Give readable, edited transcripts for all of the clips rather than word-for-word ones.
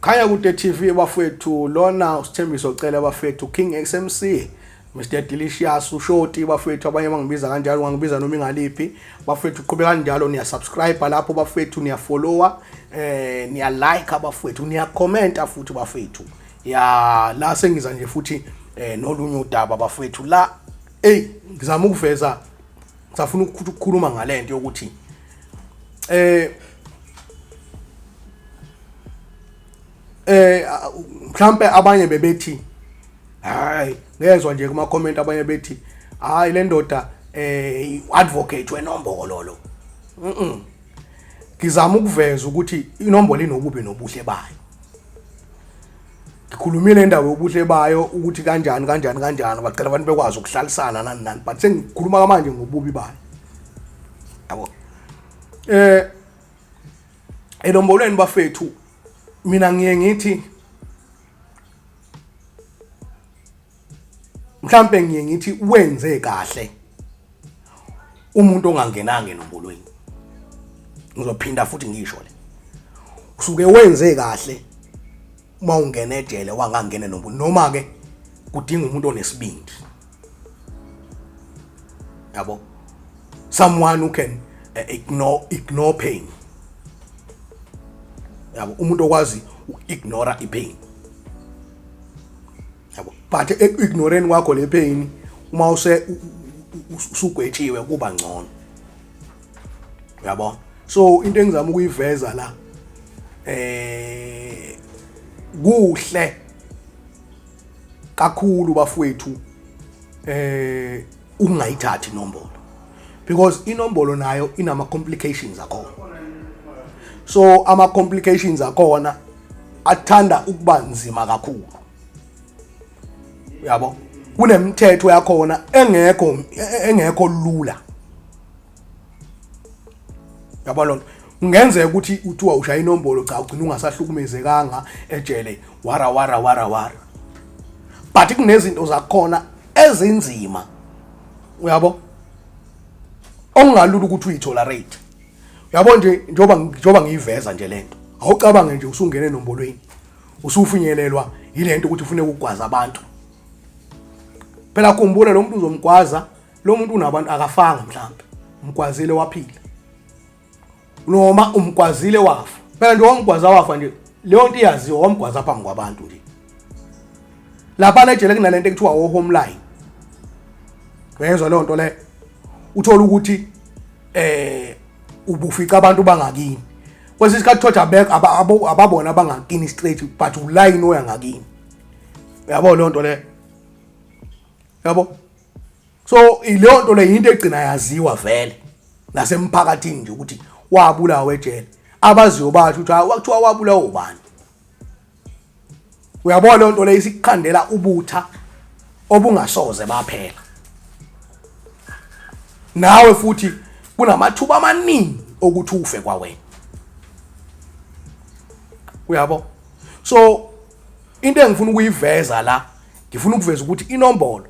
Khanya Kude TV bafethu, lona uSithembiso Cele bafethu, King XMC, Mr Delicious, uShoti bafethu, abanye bangibiza kanjalo, ungangibiza noma ingaliphi bafethu. Qhubeka kanjalo, niya subscribe lapho bafethu, niya follower, niya like bafethu, niya commenta futhi bafethu. Ya, la sengiza nje futhi nolunye udaba bafethu la. Ey, ngizama ukuveza, ngisafuna ukukhuluma ngalento yokuthi mhlambe abanye bebethi hayi, ngezwa nje kuma comment abanye bethi hayi, le ndoda advocate wenombolo lo. Ngizama ukuveza ukuthi inombolo inobubi nobuhle bayo. Ngikhulumile indaba yobuhle bayo ukuthi kanjani kanjani kanjani, bacela abantu bekwazi ukuhlalisana nani nani, but sengikhuluma manje ngobubi bayo, yabo. Enombolweni bafethu, mina ngiye ngithi mhlambe ngiye ngithi wenze kahle umuntu ongangenanga enombolweni. Ngizophinda futhi ngisho le, usuke wenze kahle uma ungena ejele wangangena enombolo, noma ke kudinga umuntu onesibindi, yabo, someone who can ignore pain, yabo, umuntu okwazi uku-ignora i-pain, yabo. But eku-ignoreni kwakho le pain, uma use usugwetshiwe kuba ngcono, uyabo. So into engizama ukuyiveza la, kuhle kakhulu bafowethu ungayithathi inombolo, because inombolo nayo inama complications akhona. So ama complications akhona athanda ukuba nzima kakhulu, uyabo. Kunemithetho yakhona engekho lula, yabo. Lonto kungenzeka ukuthi uthiwa ushaya inombolo, cha, ugcina ungasahlukumezekanga ejele, wara wara wara wara, but kunezinto zakhona ezinzima, uyabo, okungalula ukuthi uyitolerate, uyabo. Nje njengoba ngiyiveza nje lento, awucabange nje usungene enombolweni, usufinyelelwa yilento ukuthi ufune ukugwaza abantu. Phela khumbula, lo muntu uzomgwaza, lo muntu unabantu, akafanga, mhlambe umgwazile waphila noma umgwazile wafa. Phela nje wamgwaza wafa nje, leyo nto iyaziwa, wamgwaza phambi kwabantu nje. Lapha ejele kunalento ekuthiwa o-home line, uyezwa leyo nto le. Uthola ukuthi ubufica abantu bangakini, kwesinye isikhathi thothi ababona abangakini straight, but ulayini oya ngakini, uyabo leyo nto le, yabo. So ileyo nto le into egcina yaziwa vele nasemphakathini nje ukuthi wabulawa ejele. Abaziyo basho ukuthi hayi, wakuthiwa wabulawa ubani, uyabona. Leyo nto le isikukhandela ubutha obungasoze baphela nawe, futhi kunamathuba amaningi okuthi ufe kwawena, uyabo. So into engifuna ukuyiveza la, ngifuna ukuveza ukuthi inombolo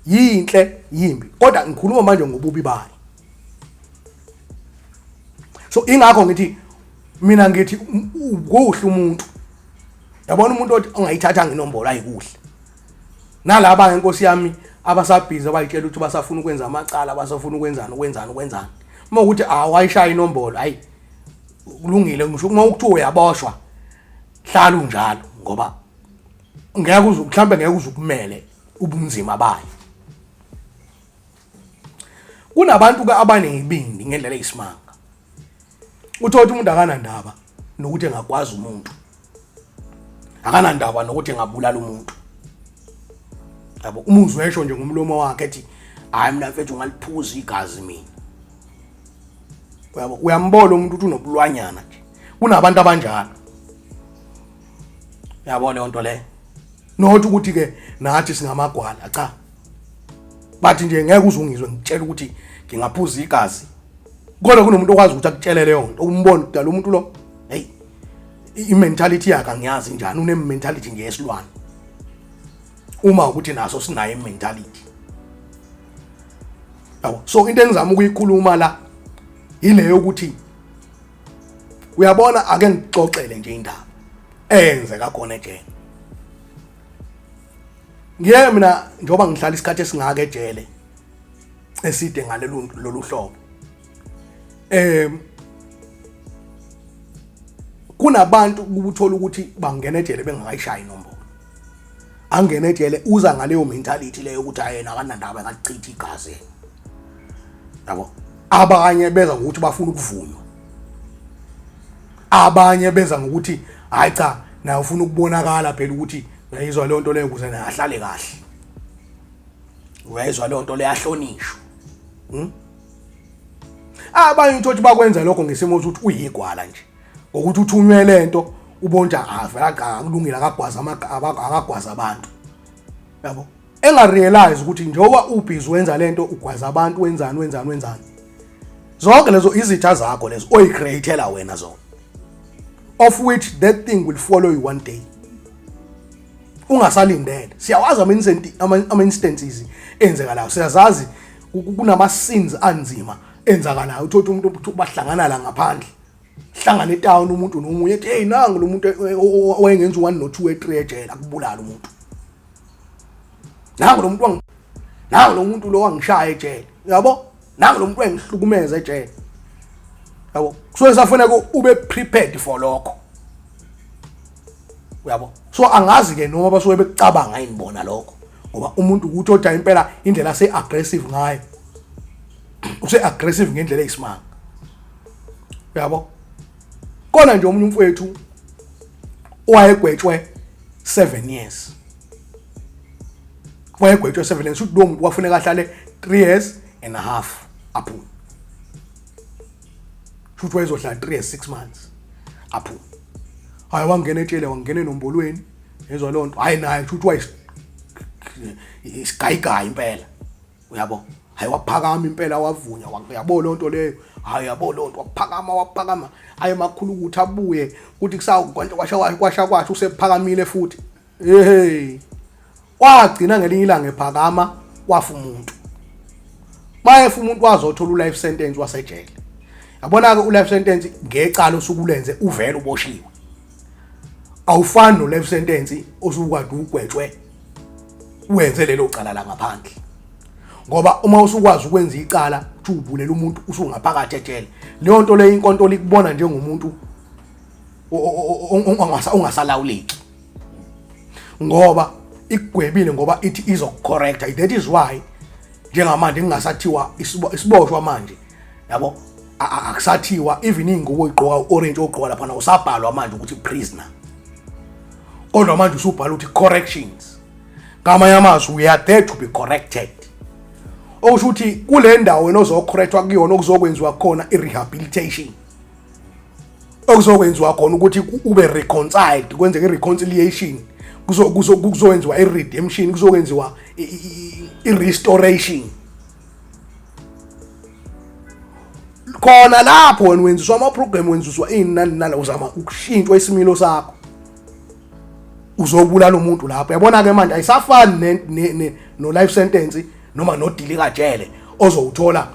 yinhle, yimbi, kodwa ngikhuluma manje ngobubi bayo. So ingakho ngithi mina ngithi kuhle umuntu, yabona, umuntu othi ongayithathanga inombolo ayikuhle. Nalaba ngenkosi yami abasabhizi, abayitshela ukuthi basafuna ukwenza amacala, basafuna ukwenzani ukwenzani ukwenzani, uma ukuthi awayishaya inombolo, hayi, kulungile. Ngisho uma ukuthiwa uyaboshwa, hlala unjalo, ngoba ngeke uze, mhlambe ngeke uze ukumele ubunzima bayo. Kunabantu ke abanezibindi ngendlela eyisimanga. Uthola ukuthi umuntu akanandaba nokuthi engakwazi umuntu, akanandaba nokuthi engabulala umuntu, yabo. Umuzwe esho nje ngomlomo wakhe ethi, "Hayi, mina mfethu ungaliphuza igazi mina," uyabo. Uyambona umuntu ukuthi unobulwanyana nje. Kunabantu abanjalo, uyabo leyo nto leyo. Not ukuthi ke nathi singamagwala, cha, bathi nje ngeke uzungizwe ngitshela ukuthi ngingaphuza igazi, kodwa kunomuntu okwazi ukuthi akutshele leyo nto, umbone kudala umuntu lo, hey, i-mentality yakhe angiyazi njani, une-mentality nje yesilwane, uma ukuthi naso sinayo i-mentality, yabo. So into engizama ukuyikhuluma la ile yokuthi, uyabona, ake ngixoxele nje indaba. Eyenzeka khona ejele. Ngiye mina njengoba ngihlala isikhathi esingaka ejele eside ngalolu lolu hlobo. Kunabantu ukuthola ukuthi bangena ejele bengakayishayi inombolo. Angena ejele uza ngaleyo mentality leyo ukuthi ayena akanandaba engachitha igazi. Yabo. Abanye beza ngokuthi bafuna ukuvunywa. Abanye beza ngokuthi hayi cha naye ufuna ukubonakala phela ukuthi uyayizwa leyo nto leyo ukuze naye ahlale kahle. Uyayizwa leyo nto leyo ahlonishwe. Abanye uthothi bakwenza lokho ngesimo sokuthi uyigwala nje. Ngokuthi uthunywe lento ubonja avela akulungile akagwaza akagwaza abantu. Yabo. Enga realize ukuthi njengoba ubhizi wenza lento ugwaza abantu wenzani wenzani wenzani. Zonke lezo izitha zakho lezo oyicreatela wena zona. Of which that thing will follow you one day. Ungasalindele. Siyawazi ama instances enzekalayo. Siyazazi kunama sins anzima enzakalayo. Uthola umuntu ukuthi bahlangana la ngaphandle. Hlangana etown umuntu nomunye ethi hey nangu lo muntu owayengenza u1 no 2 e3 ejele akubulala umuntu. Nangu lo muntu nangu lo muntu lo wangishaya ejele. Uyabo? Nangu lo muntu wangihlukumeza ejele. Yabo? Kusuke safuneka ube prepared for lokho. Uyabo? So angazi ke noma basuke bekucabanga yini bona lokho. Ngoba umuntu ukuthi oda impela indlela ase aggressive ngayo. Use aggressive ngendlela eyisimanga. Uyabo? Kona nje omunye umfowethu owayegwetshwe 7 years. Wayegwetshwe 7 years, uthi lo muntu wafuneka ahlale 3 years and a half aphume. Futhi wayezohlala 3 years 6 months aphume. Hayi wangena etshele wangena enombolweni yezwa leyo nto. Hayi naye futhi wayisigayigayi impela. Uyabo? Hayi waphakama impela wavunya yabo leyo nto leyo. Hayi yabo leyo nto waphakama waphakama. Aye makhulu ukuthi abuye kuthi kusawukwasha kwasha kwasha usephakamile futhi. Hey. Wagcina ngelinye ilanga ephakama wafa umuntu. Mayefa umuntu wazothola ulife sentence wasejele. Yabona ke ulife sentence ngecala osukulenze uvele uboshiwe. Awufani no life sentence osukade ugwetshwe wenze lelo cala la ngaphandle. Ngoba uma usukwazi ukwenza icala uthi ubulela umuntu usungaphakathi ejele. Leyo nto leyo inkontolo ikubona njengomuntu ongasalawuleki. Ngoba ikugwebile ngoba ithi izokucorrecta. That is why njengamanje kungasathiwa isiboshwa manje. Yabo? Akusathiwa even ingubo oyigqoka uorange ogqoka lapha usabhalwa manje ukuthi prisoner. Kodwa manje usubhala ukuthi corrections. Ngamanye amazwi we are there to be corrected. Okusho ukuthi kule ndawo wena ozocorrectwa kuyona okuzokwenziwa khona i-rehabilitation. Okuzokwenziwa khona ukuthi ube reconciled, kwenzeke i-reconciliation, kuzokwenziwa i-redemption, kuzokwenziwa i-restoration. Khona lapho wena wenziswa ama-program, wenziswa ini nani nala, uzama ukushintshwa isimilo sakho. Uzobulala umuntu lapho. Yabona ke manje ayisafani no life sentence noma nodili kajele ozowuthola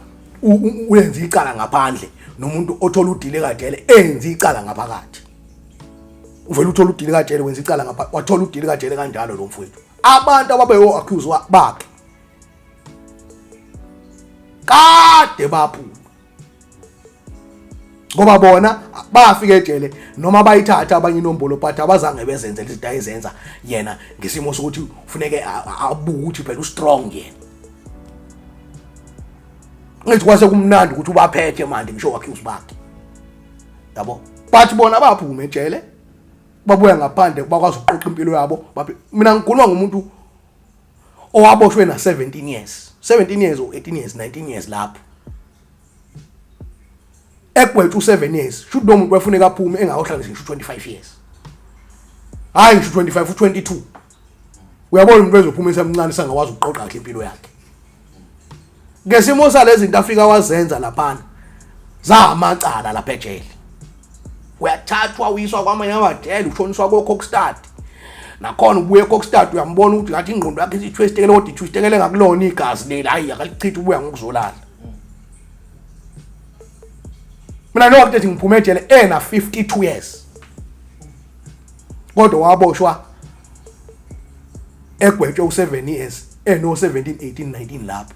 uyenza icala ngaphandle nomuntu othola udili kajele enza icala ngaphakathi. Uvela uthola udili kajele wenza icala ngapha, wathola udili kajele kanjalo lo mfowethu. Abantu ababeyo accuse bakhe kade baphuma ngoba bona bafika ejele noma bayithatha abanye inombolo but abazange bezenze izinto ayezenza yena ngesimo sokuthi kufuneke abuke ukuthi phela ustrong yena. Ngithi kwase kumnandi ukuthi ubaphethe manje ngisho accuse bakhe. Yabo? But bona baphuma ejele babuya ngaphandle bakwazi ukuqoqa impilo yabo. Mina ngikhuluma ngomuntu owaboshwe na 17 years, 17 years or 18 years, 19 years lapho. Egwetshwa u7 years, shuthi lo muntu wayefuneka aphume engakahlali ngisho 25 years. Hayi ngisho 25 u22. Uyabona umuntu ezophuma esemncane sangakwazi ukuqoqa kahle impilo yakhe. Ngesimo salezi zinto afika wazenza laphana zamacala lapha ejele. Uyathathwa uyiswa kwamanye amajele, ushoniswa koKokstad. Nakhona ubuye eKokstad uyambona ukuthi ngathi ingqondo yakhe isithwistekele kodwa ithwistekele ngakulona igazi leli, hayi akalichitha ubuya ngokuzolala. Mina lo ngithi ngiphume ejele ena 52 years. Kodwa waboshwa egwetshwe u7 years eno 17 18 19 lapho.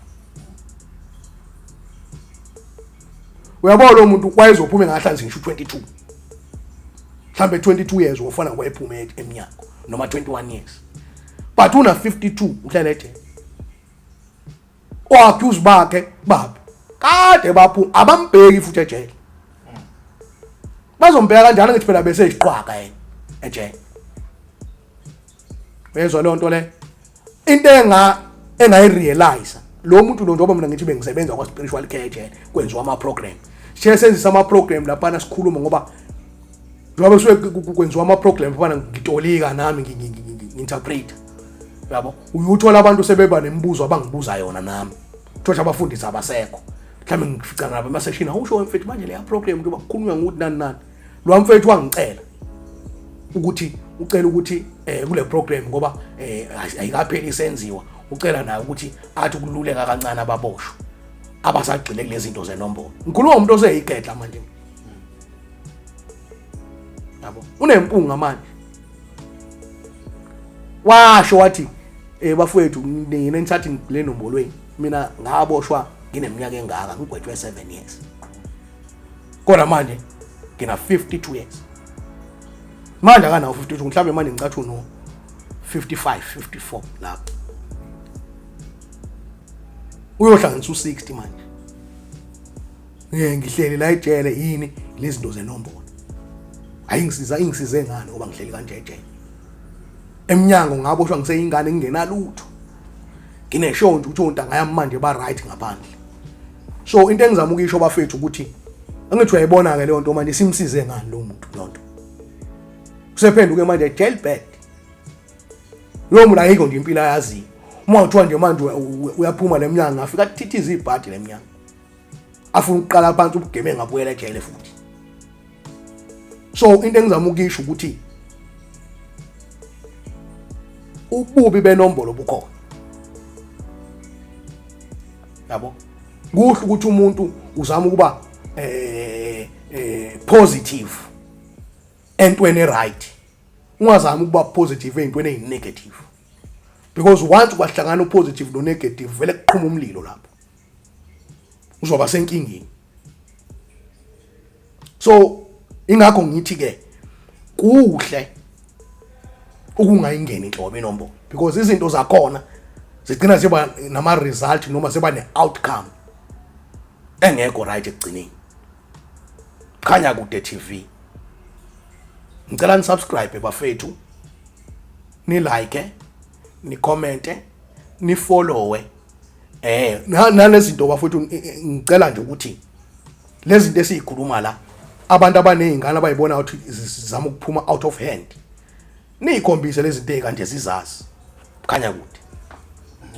Uyabona lo muntu wayezophuma engahlanzi ngisho 22. Mhlambe 22 years wofana wayephume emnyango noma 21 years. But una 52 uhlala ejele. O-accuse bakhe baphi? Kade baphuma abambheki futhi ejele. Bazombheka kanjani ngithi phela bese isiqhwaga yena ejele. Uyezwa leyo nto le? Into enga engayirealize lo muntu lo njengoba mina ngithi bengisebenza kwa spiritual care ejele kwenziwa ama program. Siye senzisa ama program laphana sikhuluma ngoba njengoba suke kwenziwa ama program laphana ngitolika nami ngi-interpret. Yabo uyuthola abantu sebeba nemibuzo abangibuza yona nami. Thola abafundisi abasekho. Mhlawumbe ngifica nabo ema session awusho mfethu manje leya program njengoba kukhulunywa ngokuthi nani nani. Lo mfethu wangicela ukuthi ucela ukuthi eh kule program ngoba eh ayikapheli isenziwa ucela naye ukuthi athi ukululeka kancane ababoshwa abasagxile kulezi zinto zenombolo. Ngikhuluma umuntu oseyigedla manje. Yabo unempunga manje. Washo wathi eh bafowethu nina nithatha le nombolweni mina ngaboshwa ngineminyaka engaka ngigwetshwe 7 years. Kodwa manje ngina 52 years. Manje akanawo 52 mhlawumbe manje ngicathu no 55 54 lapho. Uyohlanganisa u60 manje. Ngeke ngihleli la ejele yini lezi zinto zenombolo. Ayingisiza ingisize ngani ngoba ngihleli kanje ejele. Emnyango ngaboshwa ngiseyingane ngingenalutho. Ngineshow nje ukuthi ontanga yami manje ba right ngaphandle. So into engizama ukuyisho bafethu ukuthi angithi uyayibona ke leyo nto manje simsize ngani lo muntu lonto. Usephenduke manje jail bed. Lo muntu ayikho nje impilo ayaziyo. Uma uthiwa nje manje uyaphuma lemnyango afika athithize ibhadi lemnyango. Afuna ukuqala phansi ubugebengu abuyele ejele futhi. So into engizama ukuyisho ukuthi ububi benombolo bukhona. Yabo? Kuhle ukuthi umuntu uzama ukuba positive entweni right. Ungazami ukuba positive ey'ntweni eyi-negative. Because once kwahlangana upositive no negative vele kuqhuma umlilo lapho. Uzoba senkingeni. So ingakho ngithi ke kuhle ukungayingeni inhlobo inombolo because izinto zakhona zigcina ziba nama result noma ziba ne outcome engekho right ekugcineni. Khanya Kude TV. Ngicela ni subscribe bafethu. Ni like, ni comment, ni follow. Nalezinto bafethu ngicela nje ukuthi lezi zinto esizikhuluma la abantu abanezingane abayibona ukuthi zizama ukuphuma out of hand. Niyikhombise lezi zinto ezikanje zizazi. Khanya kude.